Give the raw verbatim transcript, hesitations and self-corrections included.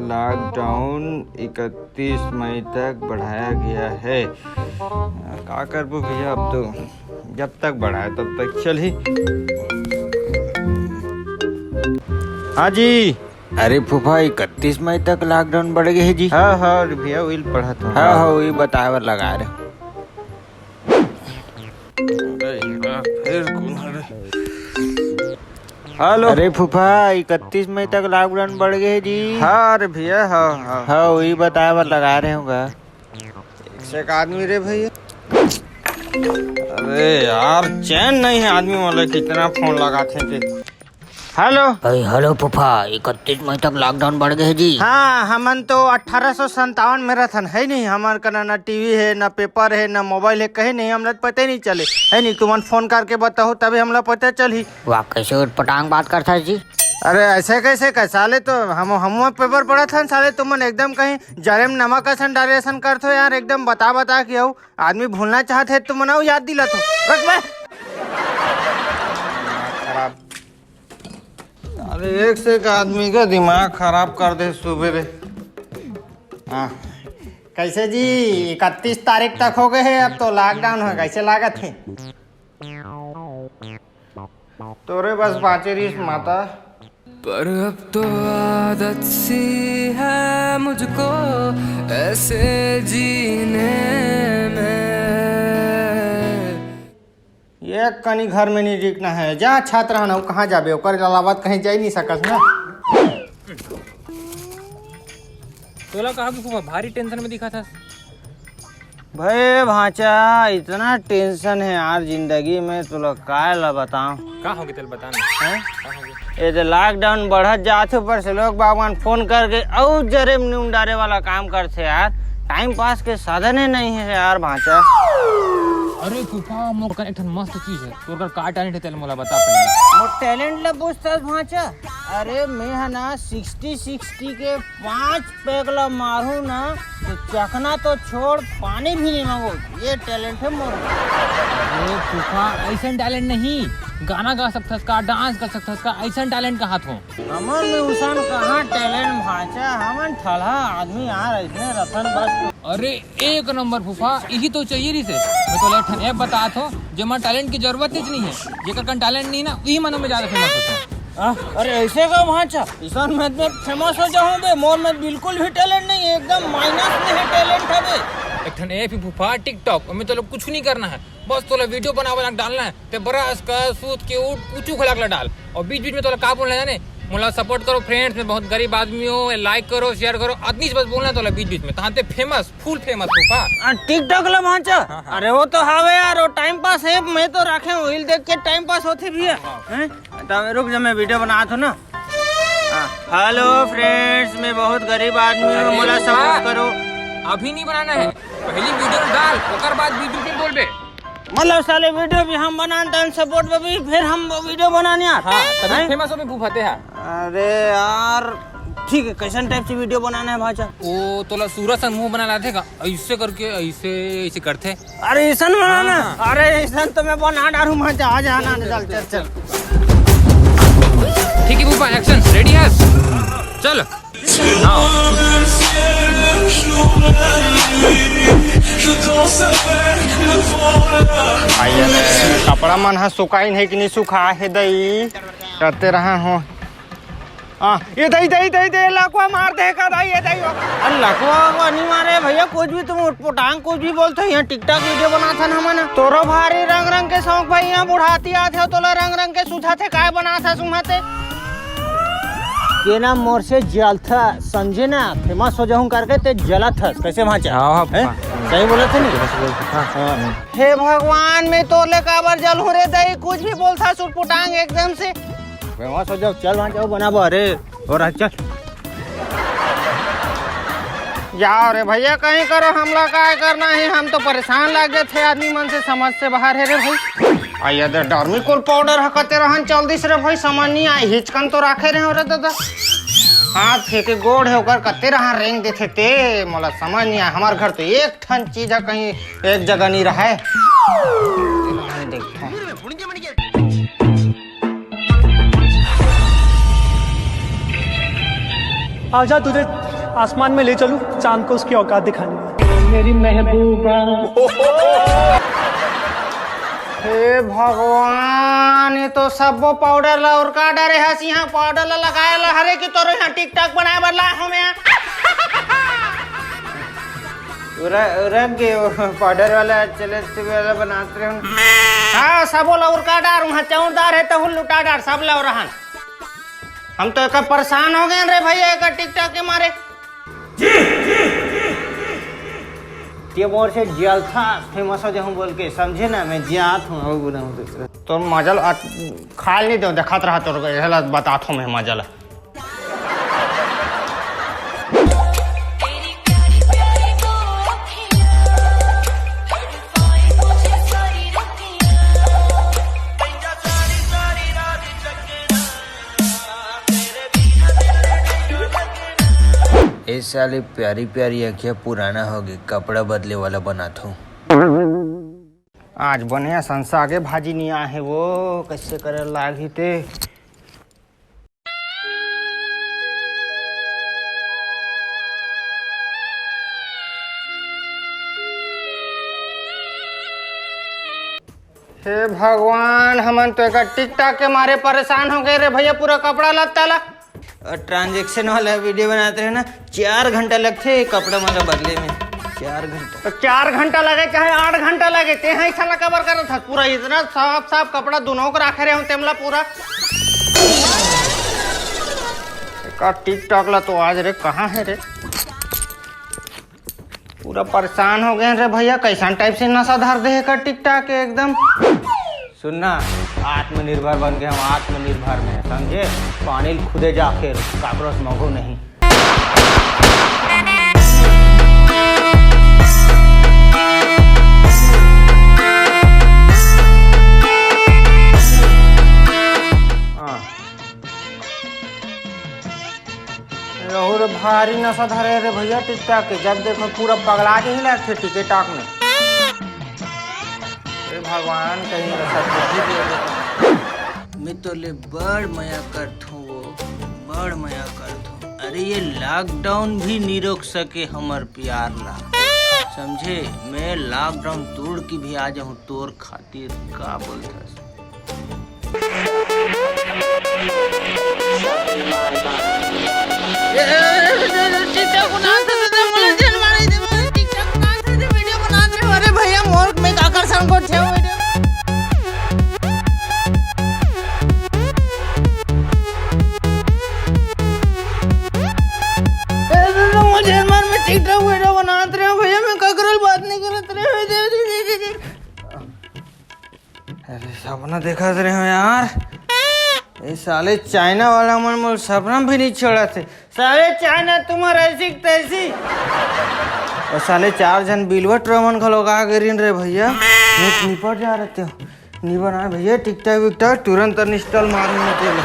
Lockdown इकतीस मई तक बढ़ाया गया है। का करबो भैया, अब तो जब तक बढ़ाए तब तक चलही। हाँ जी। अरे फूफा, इकतीस मई तक लॉकडाउन बढ़ गए है जी। हाँ हाँ, अरे भैया, वही पढ़त हूँ। हाँ हाँ, वही बताए बर लगा रहे। अरे, फिर कौन है रे? हेलो। अरे फूफा, इकतीस मई तक लॉकडाउन बढ़ गए है जी। हाँ रे भैया, हाँ हाँ। हाँ, वही बताए बर लगा रहे होगा। एक से एक आदमी रे भैया। अरे यार, चैन नहीं है आदमी वाले, कितना फोन लगाथे ते। हेलो। अरे हेलो फूफा, इकतीस मई तक लॉकडाउन बढ़ गए है जी। हाँ, हमन तो अठारह सौ संतावन में रहथन, है नहीं, हमर कना ना टीवी है, ना पेपर है, ना मोबाइल है, कहीं नहीं, हमला पता ही नहीं चले, है नहीं। तुमन फोन करके बताओ, तभी हमला पता चलही। वाह, कैसे उटपटांग बात करता है जी। अरे ऐसे कैसे, कैसा ले तो हम हम पेपर पढ़त हन साले, तुमन एकदम कहीं जरे में नमक असन डाले असन करथो यार, एकदम बता बता के अउ आदमी भूलना चाहत है, तुमन अउ याद दिलाथो। रख बे। दिमाग खराब। अरे एक से एक आदमी का दिमाग खराब कर दे सुबह रे। हाँ, कैसे जी, इकतीस तारीख तक हो गए है, अब तो लॉकडाउन हो, कैसे लागत है? तोरे बस बाँचे रिहिस माता। पर अब तो आदत सी है मुझको ऐसे जीने में। ये कनी घर में नहीं टिकना है, जा छात्र हन, कहाँ जाबे, ओकर अलावा कहीं जा ही नहीं सकस ना। तोला कहा कि खूब भारी टेंशन में दिखा था। भे भांचा, इतना टेंशन है यार जिंदगी में, तोला काय ला बताऊं? का होगे तेल बताना? हैं? का होगे? ये तो लॉकडाउन बढ़त जात हे, ऊपर से लोग बागवान फोन करके अउ जरे में नून डारे वाला काम करथे यार। टाइम पास के साधन ही नहीं है यार भांचा। अरे फूफा, मोर कन एक ठन मस्त चीज है, तोर कर का टैलेंट है, तेल मोला बता पहले। मोर टैलेंट ला पूछथस भांचा? अरे मैं ह ना सिक्सटी सिक्सटी के पांच पैग ला मारू ना, तो चखना तो छोड़, पानी भी नहीं मांगो। ये टैलेंट है मोर। अरे फूफा, ऐसन टैलेंट नहीं, गाना गा सकथस का, डांस कर सकथस का, ऐसन टैलेंट कहात हो। हमन में उसन कहाँ टैलेंट भांचा, हमन ठलहा आदमी यार, ऐसने रतन बस। अरे एक नंबर फूफा, यही तो चाहिए रहिस हे। मैं तोला एक ठन ऐप बतात हो, जेमा टैलेंट की जरूरत ही नहीं है। जेकर कन टैलेंट नहीं ना, वही मनो में ज्यादा फेमस होथे। आ, अरे ऐसे का भांचा, इसन में मैं फेमस हो जाऊं बे, मोर में बिल्कुल भी टैलेंट नहीं है, एकदम माइनस में है टैलेंट है बे। एक ठन ऐप ही फूफा TikTok, ओमे तोला कुछ नहीं करना है, बस तोला वीडियो बनावे ला डालना है। ते ब्रश कर, सूत के उठ, कुछ उखला के डाल। और बीच बीच में तोला का बोलना है जाने, मोला सपोर्ट करो फ्रेंड्स, मैं बहुत गरीब आदमी हूँ, लाइक करो, शेयर करो, अतनी से बस बोलना है तोला बीच बीच में, तहाँ ते फेमस, फुल फेमस फूफा। आ, TikTok ला भांचा? हाँ, हाँ। अरे वो तो हावे यार, वो टाइम पास है, मैं तो रखे हूँ, रील देख के टाइम पास होथे भैया। हाँ। हैं? तो रुक जा, मैं वीडियो बनात हूँ ना। हाँ। हेलो फ्रेंड्स, मैं बहुत गरीब आदमी हूँ, अरे मोला फूफा, सपोर्ट करो। अभी नहीं बनाना है, पहली वीडियो डाल, ओकर बाद बीच बीच में बोलबे। मतलब साले वीडियो भी हम बनान तन सपोर्ट में भी, फिर हम वीडियो बनाने आते हाँ, हैं? तभी फेमस हो भी फूफाते हैं। अरे यार, ठीक है, कैसन टाइप से वीडियो बनाना है भांचा? वो तोला सूरज सन मुंह बना लाथे का, ऐसे करके, ऐसे, ऐसे करथे। अरे ऐसन बनाना? हाँ। अरे ऐसन तो मैं बना डालूं भांचा, आ जा ना, चल, चल, चल। ठीक है फूफा, एक्शन, रेडी है? चल। आइए रे, कपड़ा मन ह सुखाइन हे कि नहीं सुखा हे दई, करते रहा हो। हाँ, ये दई, दई, दई, दई, लकवा मार दे का दई, ये दई। अरे लकवा वकवा नहीं मारे भैया, कुछ भी तुम उटपटांग कुछ भी बोलते हो, यहाँ TikTok वीडियो बनाथन हमन। तोरो भारी रंग रंग के शौक भाई, यहाँ बुढ़ाती आथे, तोला रंग रंग के सुझाथे, काय बनाथा सुमाते? के नाम मोर से जलथा, समझे ना, फेमस हो जाऊं करके ते जलत हस। कैसे भांचा? हाँ, हाँ, हैं? हाँ। सही बोलत हे नहीं? हाँ। हाँ। हे भगवान, मैं तोले काबर जलहूं रे दई, कुछ भी बोलथा सुटपुटांग एकदम से। फेमस हो जाओ, चल भांचा, बनाबो, अरे, और चल। जाओ रे भैया, कहीं करो, हमला काय करना है, हम तो परेशान लाग जाथे आदमी मन से, समझ से बाहर है रे भाई। आ ये दे डर्मी कोल पाउडर ह कते रहन चल दिस रे भाई, समझ नहीं आए, हिचकन तो राखे रहे हो रे दादा। हाथ हे के गोड़ हे ओकर कते रहन रेंग देथे ते, मोला समझ नहीं आए। हमार घर तो एक ठन चीज ह कहीं एक जगह नहीं रहे। देखते हैं। आजा तुझे आसमान में ले चलूं, चांद को उसकी औकात दिखानी है। मेरी महबूबा। हे भगवान, ये तो सबो पाउडर ला उरका डारे हस। इहाँ पाउडर ला लगाए ला हरे कि तोर इहाँ टिकटॉक बनाए बर लाए हो मैं। उरा-, उरक गे वो पाउडर वाला, चले वाला बनात रहे हो। हाँ, सबो ला उरका डार, उहाँ चौरदार है तो हुल लुटा डार, सब ला उरहन। हम तो एकर परेशान हो गए रे भैया, एकर टिकटॉक के मारे। ये मोर से जलथा फेमस हो जाऊं बोल के, समझे ना? मैं जियात हूँ, और बोला हूँ दूसरा। तो मजा ल-, आ, खा नहीं दो, दिखात रहा तोर को, एला बतात हूँ मैं मजा ला। ए साले, प्यारी प्यारी अँखिया पुराना होगे, कपड़ा बदले वाला बनाथों। आज बने असन सागे भाजी नइ आहे वो, कइसे करे लागही ते। हे भगवान, हमन तो एकर टिकटॉक के मारे परेशान हो गए रे भैया, पूरा कपड़ा लत्ता ला। और ट्रांजैक्शन वाला वीडियो बनाते रहे ना, चार घंटा लगथे कपड़ा मन ला बदले में। चार घंटा। तो चार घंटा लगे चाहे आठ घंटा लगे, ते हा अइसना काबर करत हस? पूरा इतना साफ साफ कपड़ा दुनों को राखे रहे हूँ तेमला पूरा। एकर टिकटॉक ला तो आज रे, कहाँ है रे? पूरा परेशान हो गए रे भैया, कैसन टाइप से नशा धर दे है का टिकटॉक के एकदम। सुनना, आत्मनिर्भर बन के हम आत्मनिर्भर में, समझे? पानी ल खुदे जाके काकरो से मंगो नहीं। हाँ। रहू रे, भारी नशा धरे रे भैया टिकटॉक के। जब देखो पूरा पगला के ही लगथे टिकटॉक में। हे भगवान, कहीं नशा बुद्धि दे दे। मैं तो ले बड़ मया करथों वो, बड़ मया करथों। अरे, ये लॉकडाउन भी नहीं रोक सके हमर प्यार ला, समझे? मैं लॉकडाउन तोड़ के भी आ जाऊं तोर खातिर, का बोलथस? अरे भैया, मोर में आकर्षण को छेव वीडियो। अरे, तो मुझे मन में टिकटॉक वीडियो बनात रहे हो भैया, मैं ककरो बात नहीं करत रहे हो। अरे, सपना देखत रहे हो यार। ए साले चाइना वाला मन मोर सपना भी नहीं छोड़त हे। साले चाइना तुम्हार ऐसी की तैसी। और साले चार झन बिलवा ट्रमन घलो आ गे रिन रे भैया। निपट जा रहे हो। नहीं बना भैया टिकटॉक विकटॉक, तुरंत अनइंस्टॉल मारूंगा तेरे।